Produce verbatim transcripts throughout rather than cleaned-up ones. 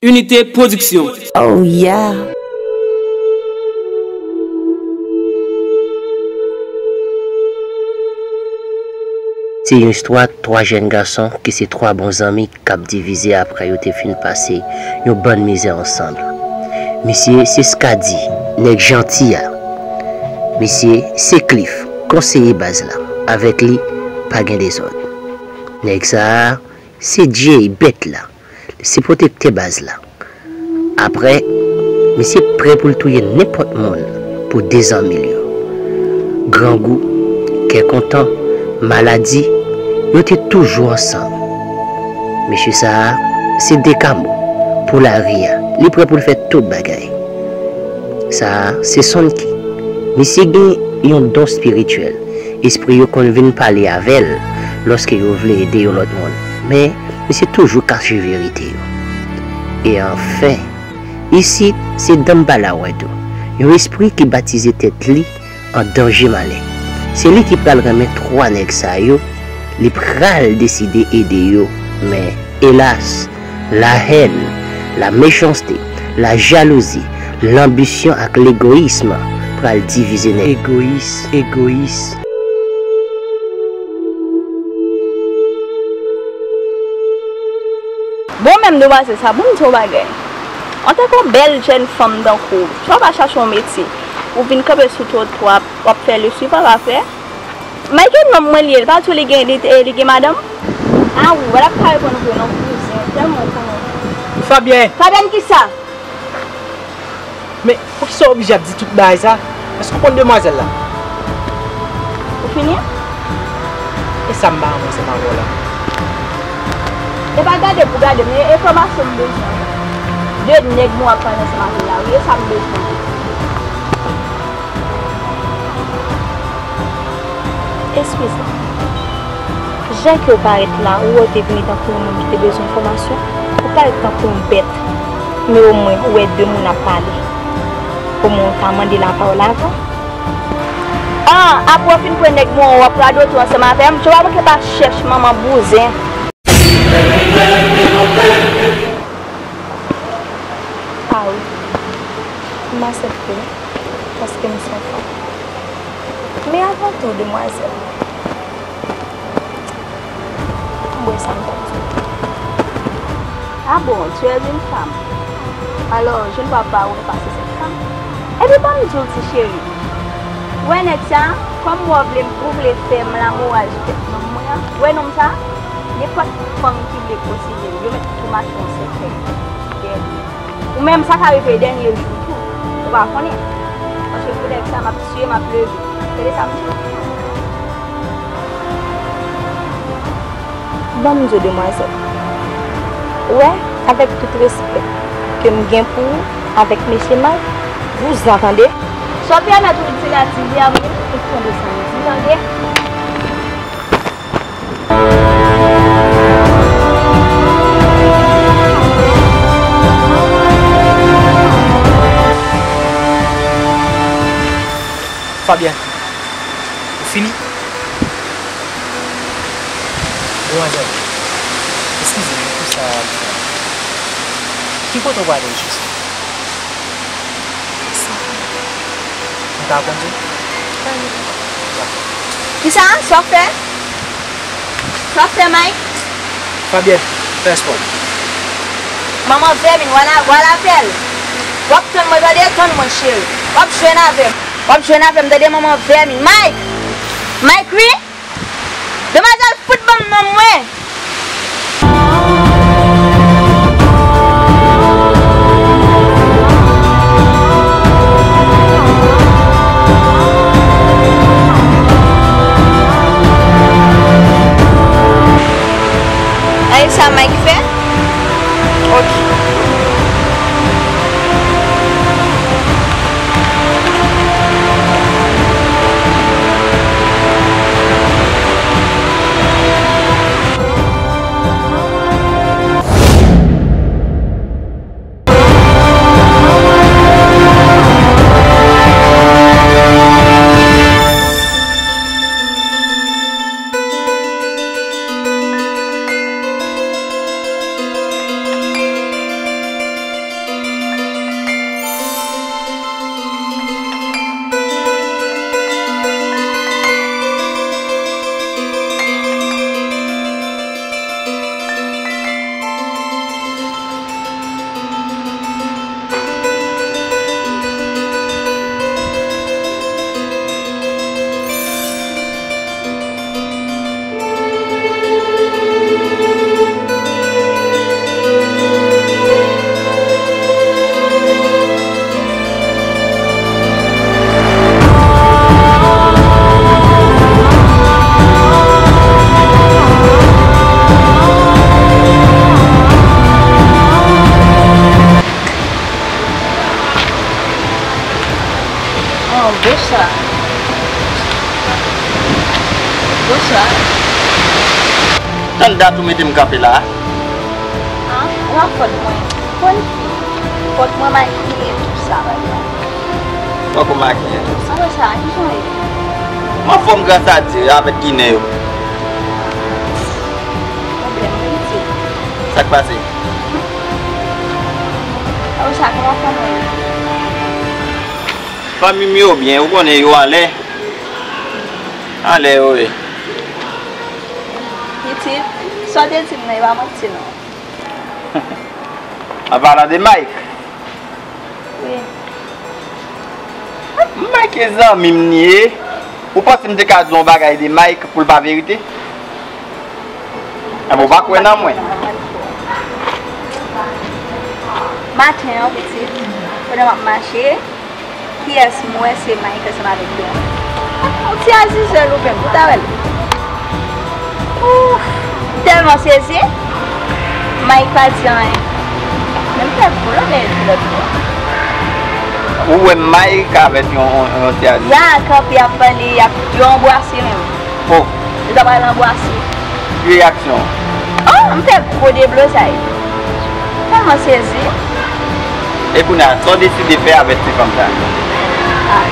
Unité Production. Oh yeah. Se yon istwa twa jèn gason ki se twa bon zanmi k ap divize apre yo te fin pase yon bann mizè ansanm. Misye se Skady, nèg janti a. Misye se Cliff, konseye baz la. Avèk li, pa gen dezòd. Nèg sa a, se Jay, bèt la. Li se pwotektè baz la. Apre, misye prè pou l touye nenpòt moun pou de zanmi l yo. Grangou, kè kontan, maladi, yo te toujou ansanm. Mesye sa a, se Dekamo, pou lari a, li prè pou l fè tout bagay. Sa a, se Sonky. Misye gen yon don espirityèl. Espri yo konn vin pale avè l lòske yo vle ede yon lòt moun. Men, misye toujou kache verite yo. E anfen, isit, se Danmbala Wado, yon espri ki batize tèt li an danje malen. Se li ki pral renmen twa nèg sa yo, li pral deside ede yo, men elas, la haine, la méchanceté, la jalousie, lanbisyon ak legoyis pral divize nèg. Egoyis, egoyis. Bon, menm demwazèl sa, bon, m di w bagay. Antanke yon bèl jèn fanm tankou w, si w pa chache yon metye, ou vin kanpe sou twotwa, w ap fè leswiv, pa ka fè. Mike, nonm mwen li ye, li pa di w li gen, li, eh, li gen madanm? A wi, w ap ka reponn vre non, kouzen, tèlman w konnen. Fabienne! Fabienne kisa? Men, poukisa w oblije ap di tout bagay sa? Èske w konn demwazèl la? Ou fini? E sa m pa renmen ansanm avè w la. E pa gade pou gade, men enfòmasyon m bezwen. De nèg mwen w ap pale ansanm avè l la, wi, e sa m bezwen. Eskize m. Jan ke w parèt la, ou wè w te vini tankou yon moun ki te bezwen enfòmasyon, ou parèt tankou yon bèt. Men omwen, ou wè de moun ap pale. Omwen, ou ta mande lapawòl avan. An, apre w fin pran nèg mwen, w ap radote w ansanm avè m. Jan w ap manke pa chèch manman bouzen. A wi, m aksepte, paske m se yon fanm. Men avan tou, demwazèl, m wè sa m t ap di w. Ah bon, tu es une femme. Alors, je ne vois pas où est passée cette femme. Epi ban m di w, ti cheri. Wè nèg sa, kòm w vle, ou vle fè m lamouraj tèt nonm mwen an. Wè nonm sa, nenpòt fanm ki vle posede l, yo mèt tou mache yon sèkèy dèyè li. Ou menm, sa ka rive dènye jou tou. Ou pa konnen. Paske pou nèg sa, m ap tiye, m ap leve. Tande sa m di w. Ban m di w, demwazèl. Ou wè, avèk tout respè ke m gen pou ou, avèk mesye Mike, vouzan, tande. Si w ap pèmèt ou vin tirativye avè m, ou tande sa m di, tande. Fabienne, ou fini? Demwazèl, eskize m pou sa m fè a. Ki kote w prale jis? M ka kondwi? Dakò. Kisa? Sa w fè? Sa w fè, Mike? Fabienne, fè espò. Manman vèmin, wala, wala fè l. W ap tann mwen, tande, tann mwen, cheri. W ap jwenn avè m. W ap jwenn avè m, tande, manman vèmin. Mike! Mike, wi! Demwazèl, fout ban m nonm mwen! Ay, sa Mike fè? Ok. Dat ou mete m kanpe la a? An, ou wè fòt mwen. Konn ki? Fòt mwen makiye tout sa, pa egzanp. Fòk ou makiye tout sa. Apre sa, ki jan w ye? M anfòm gras a Dye, avèk Ginen yo. Pwoblèm, wi, pitit. Sa k pase? Apre sa, kòman fanmi w ye? Fanmi m yo byen, ou konnen yo anlè. Anlè yo ye. Pitit, sa w te di m nan, e pa manti non. An palan de Mike. Wi. Mike e zanmi m li ye. Ou panse m te ka di w yon bagay de Mike pou l pa verite? Enben, ou pa kwè nan mwen. Maten an, pitit, pandan m ap mache, kiyès m wè se Mike ansanm avèk Bèna. Yon ti azizèl ou menm, ou ta wè l. Ouf, m tèlman sezi, Mike pa di anyen. Men m fè gwo lòt lè lòt bò. Ou wè Mike avèk yon, yon, yon ti azizèl? Ya, kanpe ap pale, y ap, yo anbrase menm. Oh. Li ta pral anbrase. Ki reyaksyon w? Oh, m fè gwo deblozay. Tèlman sezi. E kounye a, sa w deside fè avèk ti fanm sa a? Ah.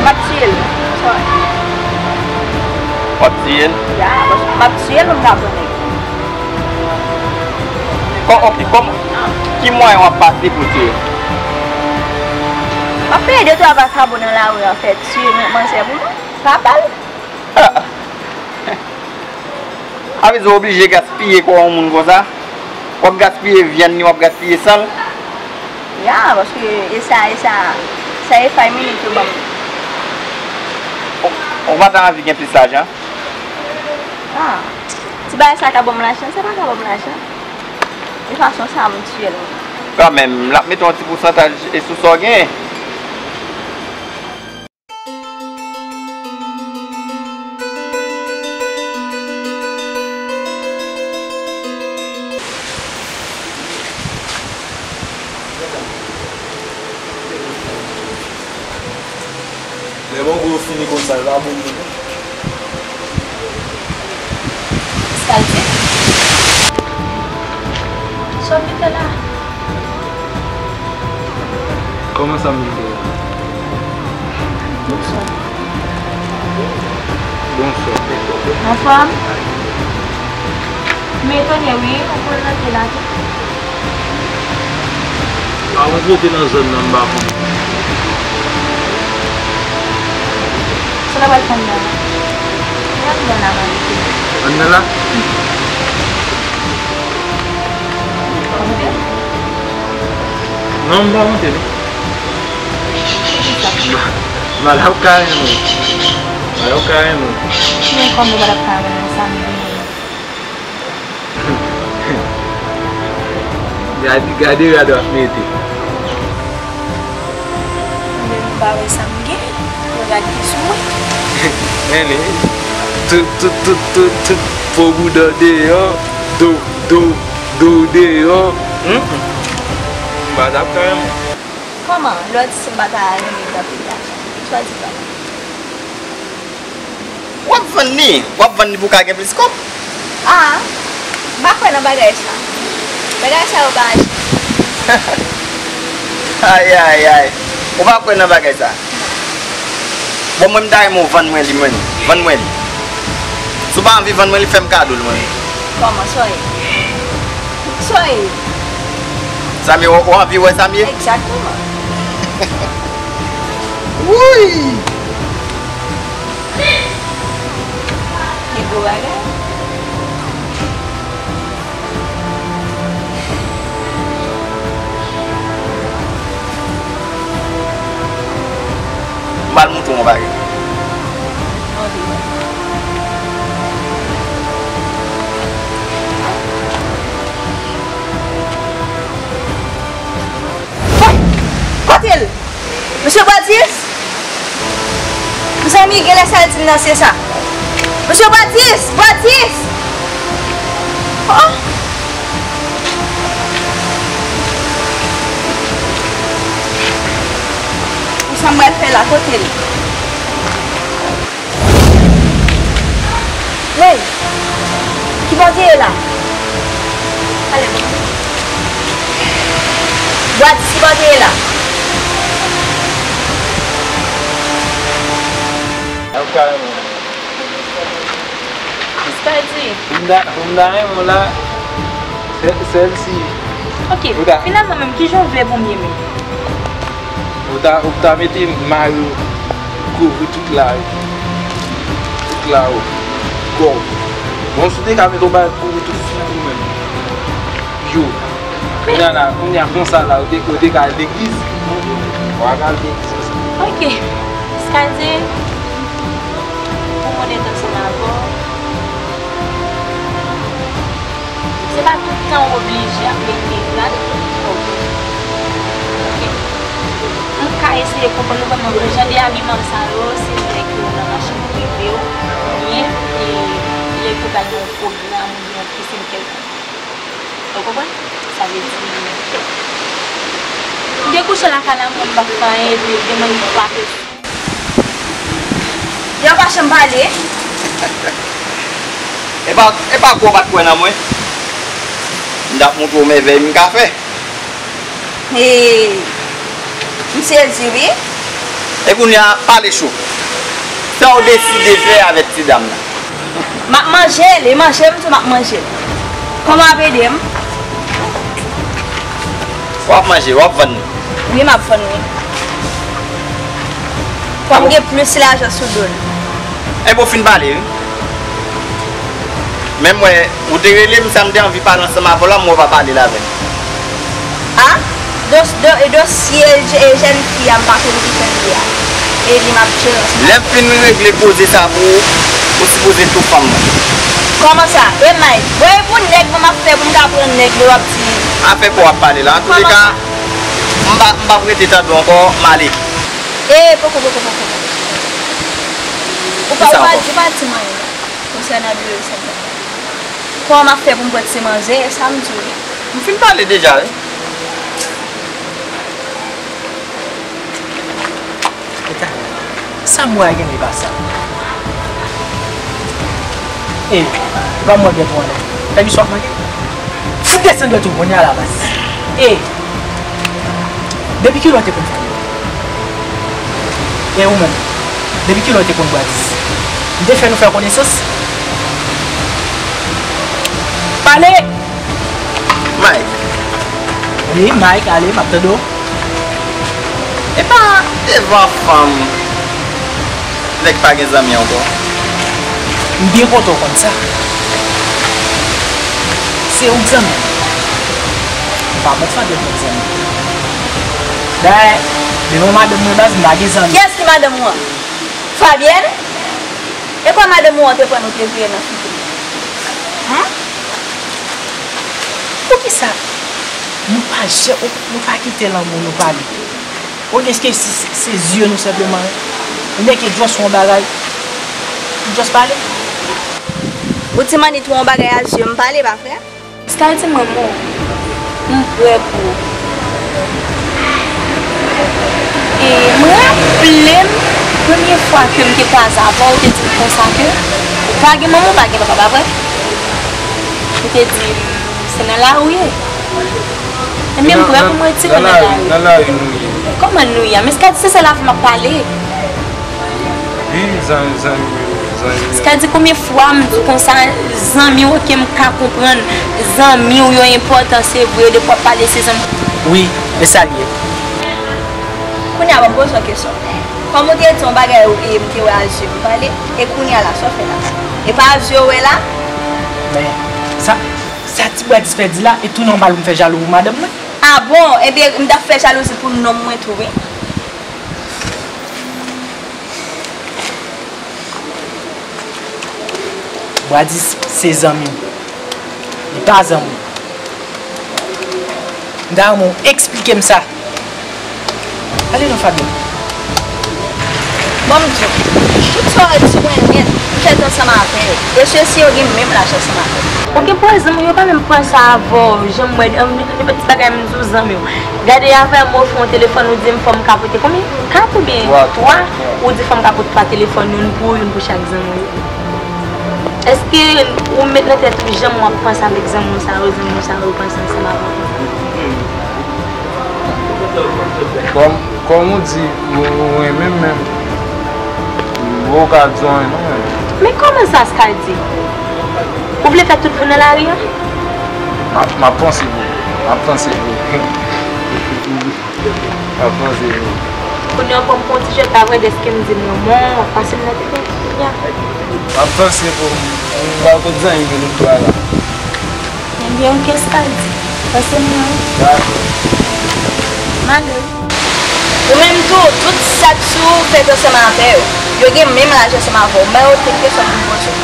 M ap tiye l. Sorry. W ap tiye l? Ya, paske m ap tiye l, m ta pran nèg. Kò-, ok, kòman, ki mwayen w ap pase pou tiye l? M ap peye de twa vakabon nan lari a fè tiye manzè pou mwen. Pa ba l. Ah. Sa vle di w oblije gaspiye kò yon moun konsa? W ap gaspiye vyann li, w ap gaspiye san l? Ya, paske e sa, e sa, sa e five minutes yo ban m. Ou, ou pa ta anvi gen plis lajan? Ah, ti bagay sa ka ban m lajan, sa pa ka ban m lajan. E fason sa a m tiye l. Kanmenm, l ap mete yon ti pousantaj e sou sa w genyen. Lè bon gwo fini konsa, l pa bon menm. Sa l di? Sa w vin fè la? Kòman sa m vin fè la? Bonswa. Bonswa. Anfòm? M etone wi, ou konn rantre la tou. A, mwen pote nan zòn nan, m pa konnen. Sa w pral fè anndan la? Anndan la, m a rete. Anndan la? Non, m pa monte, non. Mal ap ka renmen. Mal ap ka renmen. Men kòm ou pa t ap ka renmen sa m genyen. Gade, gade rad w ap mete. Men m pa wè sa m gen. Yon rad ki sou mwen. Men li, tout, tout, tout, tout, tout po bouda w deyò, do, do, do w deyò. Hum, hum. M pa t ap ka renmen. Kòman? Lè w di si m pa ta renmen nan peyi a, sa w di kòman? W ap vann li. W ap vann li pou w ka gen plis kòb. Ah, m pa kwè nan bagay sa. Bagay sa yo pa achte. Ay, ay, ay. Ou pa kwè nan bagay sa? Bon, mwen, m ta renmen w vann mwen li, mwen. Vann mwen li. Si w pa anvi vann mwen li, fè m kado l, mwen. Kòman, sa w ye? Sa w ye? Sa m ye, w, w anvi wè sa m ye? Egzakteman. Wouy! Ki gwo bagay. M al montre w yon bagay. Kote l? Mesye Bwadis? Mezanmi, genlè sa l di m nan se sa. Mesye Bwadis! Bwadis! Oh! Pou sa m pral fè la, kote l? Hey! Ki bò w te ye la? Ale, bon. Bwa di, ki bò w te ye la? Miss Cardi. Pou m ta, pou m ta renmen w la, sè-, sèl si. Ok, ou ta finalman menm, kijan w vle pou m ye menm? Ou ta, ou ta mete mayo kouvri tout la, tout la, kò w. Bon, si w te ka mete yon bagay kouvri tout figi w menm. Yo. Kounye a la, kounye a konsa la, ou te, ou te ka al legliz. Ou pa ka al legliz konsa. Ok. Skadi, pou mwen ret ansanm avè w, se pa tout tan w oblije ap mete plak. Ok. M ka eseye konprann ou, men jan de abiman sa yo, se lè ke w nan machin prive w, oubyen, e, lè ke w pral nan yon pwogram, oubyen yon pisin kèlkonk. Ou konprann? Sa vle di, m te kouche lakay la, mwen, m pa t fè anyen, epi yo te mande m pa fè. Yo pa janm pale. Epa, epa kwè w pa t kwè nan mwen. M t ap montre w mèvèy m ka fè. Hey, m sezi wi. E kounye a, pale cho. Sa w deside fè avèk ti dam nan? M ap manje l, e manje m tou m ap manje l. Kòman w ap ede m? W ap manje, w ap vann li? Wi, m ap vann li. Pou m gen plis lajan sou do l. Enben w fin pale wi. Men m wè, ou te rele m, sa m te anvi pale ansanm avè w la, m wè w pa pale l avè m. A? Dos-, do-, dosye je-, jèn fi a, m pa konn ki jan l ye a. E li m ap jere ansanm avè w. Lè m fin regle koze sa pou ou, ou sipoze tou fanm mwen. Kòman sa? E Mike, bon, e pou nèg mwen m ap fè pou m ka pran nèg li w ap di. Afè pa w w ap pale la. Antouleka, m pa, m p ap rete tande w ankò, m ale. E, poko, poko, poko, poko. Ou pa, ou pa, ou pa di m anyen non, konsènan biwo resepsyon. Kòman m ap fè pou m pran ti manzè, e sa m di w wi. M fin pale deja wi. Eta, sa m wè a gen li pa sa. E, pa m wè gen pou anlè. Fè li swa manje. Fout desann dwèt ou kounye a la baz. E, depi kilè w te konn fè anlè? E ou menm, depi kilè w te konn bwè dis? M te fè nou fè konesans? Pale! Mike. Wi, Mike, ale, m ap tande w. E pa devan fanm nèg pa gen zanmi ankò. M byen kontan w konn sa. Se ou k zanmi m. M pa bon fadèl kont zanmi. Dayè, devan madanm mwen baz, m pa gen zanmi. Kiyès ki madanm ou an? Fabienne? E kwa madanm ou an te pran nou te vire nan figi m? Hen? Poukisa nou pa jan-, nou pa kite lanmou nou pale? Olye ke se, se, se zye nou senpleman, ou nèke just yon bagay, ou just pale. Ou ti manit wè yon bagay a zye m pale, pa vre? Sky di manman w, m prè pou ou. E m raple m, premye fwa ke m te kwaze avè w, ou te di m konsa ke ou pa gen manman, ou pa gen papa, pa vre? Ou te di m se nan lari w ye. Ebyen, m prè pou m retire nan lari. Nan lari nou ye. Kòman nou ye? Men Sky di se sèl avè w m ap pale. Wi, zanmi, zanmi yo, zanmi yo. Sky di konbyen fwa m di w konsa, zanmi w, oke, m ka konprann, zanmi w yo enpòtan, se vre, depi w ap pale se zanmi. Wi, e sa l ye. Kounye a, ban m poze w kesyon. Kòm ou te di yon bagay, e m te wè a zye m pale, e kounye a la, sa w fè la? E pa a zye w wè la? Men, sa, sa ti bwa dis pèdi la, e tou nòmal pou m fè jalou pou madanm mwen. A bon? Ebyen, m t ap fè jalouzi pou nonm mwen tou, wi. Bradis se zanmi m. Li pa zanmi w. M ta renmen w eksplike m sa. Ale non, Fabien. Bon, m di w, tout sa w di mwen nèt, m fèt ansanm avè w. E sesi yo gen menm laj ansanm avè m. Ou gen pwen zanmi w, yo pa menm pwen sa avè w, jan m wè, m, m, ti bagay m di w zanmi w. Gade avè m, m ofri w yon telefòn, ou di m fò m ka pote konbyen? Kat oubyen twa? Ou di fò m ka pote twa telefòn, youn pou ou, youn pou chak zanmi w. Èske ou met nan tèt ou janm w ap panse avèk zanmi w sa yo, zanmi w sa yo panse ansanm avè w? Kòm, kòm ou di, ou, ou renmen m menm, ou ka di w renmen m. Men kòman sa, Scardy? Ou vle fè tout vou nan lari a? M ap, m ap panse pou ou. M ap panse pou ou. M ap panse pou ou. Kounye a w pran m pou yon ti jwèt, pa vre, dèske m di m lanmò, w ap pase m nan tete, kounye a. M ap panse pou ou. M pral kot zanmi m yo nou dwa la. Ebyen, oke, Scardy. Pase m nan. Dakò. Mande. Ou menm tou, tout sa k sou ou fèt ansanm avè yo. Yo gen menm laj ansanm avè w. M ba yo tout kesyon pou m poze w.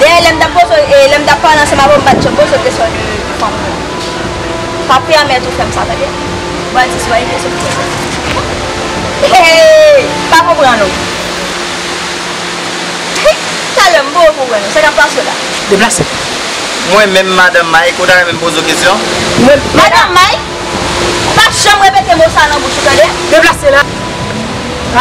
Dayè, lè m t ap poze w, e, lè m t ap pale ansanm avè w, m pa t janm poze w kesyon de, de fanm ou. Pa pèmèt ou fè m sa, tande? Bwa di si w pa gen kesyon pou poze. Hey! Pa konprann ou. Talè m poko konprann ou. Sa k ap pase la? Deplase. Mwen menm, madanm Mike, ou ta renmen m poze w kesyon? Mwen, madanm Mike? Pa janm repete mo sa nan bouch ou, tande? Deplase la.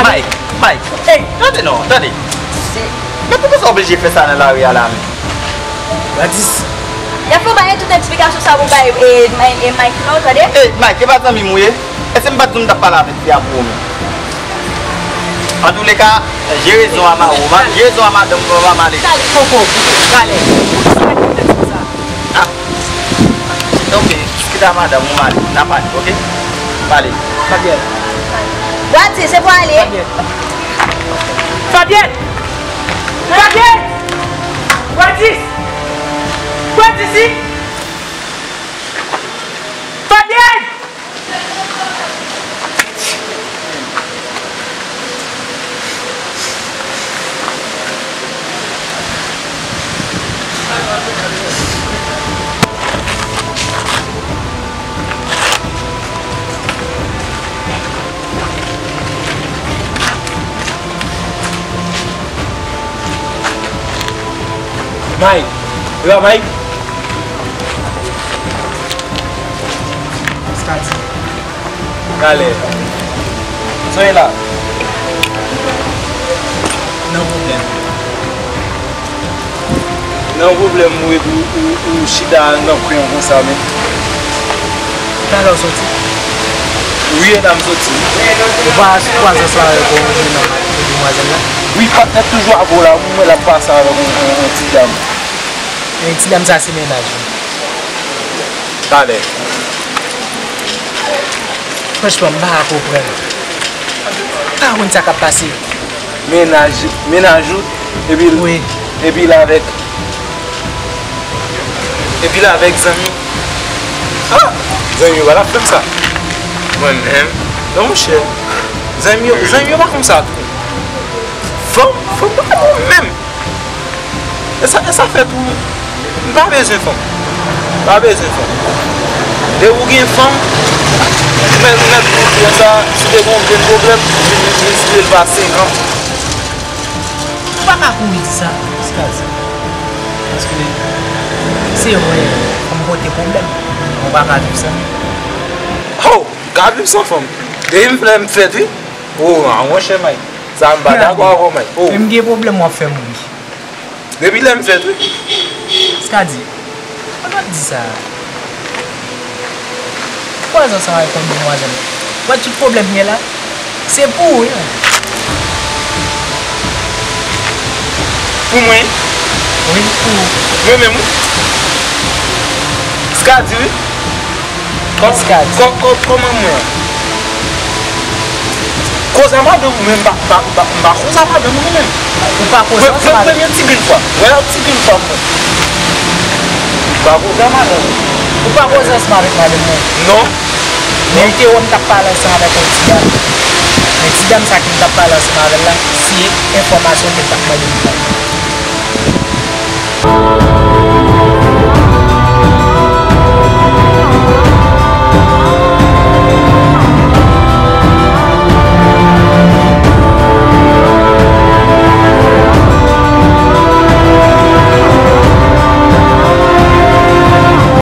Mike, Mike, ey, tande non, tande. Men poukisa w oblije fè sa nan lari a la menm? Gladys. Dèfwa w bay tout eksplikasyon sa pou bay, e, e Mike non, tande? Ey, Mike, e pa zanmi m ou ye? Èske m pa t di w m t ap pale avèk fi a pou ou menm? Antouleka, je rezon a ma-, ou ma-, je rezon a madanm ou, pa mal. Talè, poko, talè. Poukisa w fè sa? Ah. Ok, diskite a madanm ou, m ale. N a pale, ok? M ale. Fabienne. Bwa di, se pou ale. Fabienne. Fabienne! Fabienne! Bwa di! Bwa di si! Fabienne! Mike! Epa Mike? Scardy. Talè. Sa w ye la? Nan pwoblèm. Nan pwoblèm ou, ou, ou, ou chita nan kwen an konsa, men. Talè w soti? Wi, e la m soti. Ou pa kwaze ansanm avèk yon jenòm ak yon demwazèl la? Wi, patnè toujou avè w la, ou wè l ap pase avèk yon, yon, yon ti dam. Men ti dam sa se mennaj ou. Talè. Franchman, m pa ka konprann. M pa konn sa k ap pase. Mennaj, mennaj ou, epi l, wi, epi l avèk, epi l avèk zanmi. Ah! Zanmi yo pa t ap fè m sa. Mwen menm. Non, monchè. Zanmi yo, zanmi yo pa konn sa tou. Fanm, fanm pa bon menm. E sa, e sa fè tou, m pa bezwen fanm. M pa bezwen fanm. Depi w gen fanm, ou mèt, ou mèt kouri konsa, si te gen yon grenn pwoblèm, ou vin rezoud li pa senk an. Ou pa ka kouri di sa, Scardy. Paske se vre, fanm pote pwoblèm. Ou pa ka viv san li. Oh, m ka viv san fanm. Depi m fè, m fèt, wi. Oh, a, monchè, Mike. Sa m pa dakò avè w, Mike. Oh. E m gen pwoblèm w ap fè m ri. Depi lè m fèt, wi. Scardy, ou pa di sa. Kwaze ansanm avèk yon demwazèl. Wè tout pwoblèm gen la, se pou ou, wi. Pou mwen? Wi, pou ou. Mwen menm, wi. Scardy, wi. Kò-, kò-, kò-, kòman mwen? Koze a madanm ou, men m pa, m pa, m pa, m pa koze a madanm ou, non, menm. Ou pa koze ansanm avèk... Premye ti grenn fwa. Wè, ti grenn fwa mwen. M pa koze a madanm ou. Ou pa koze ansanm avèk madanm ou? Non. Men li te wè m t ap pale ansanm avèk yon ti dam. Men ti dam sa ke m t ap pale ansanm avè l la, se enfòmasyon ke l t ap mande m ba.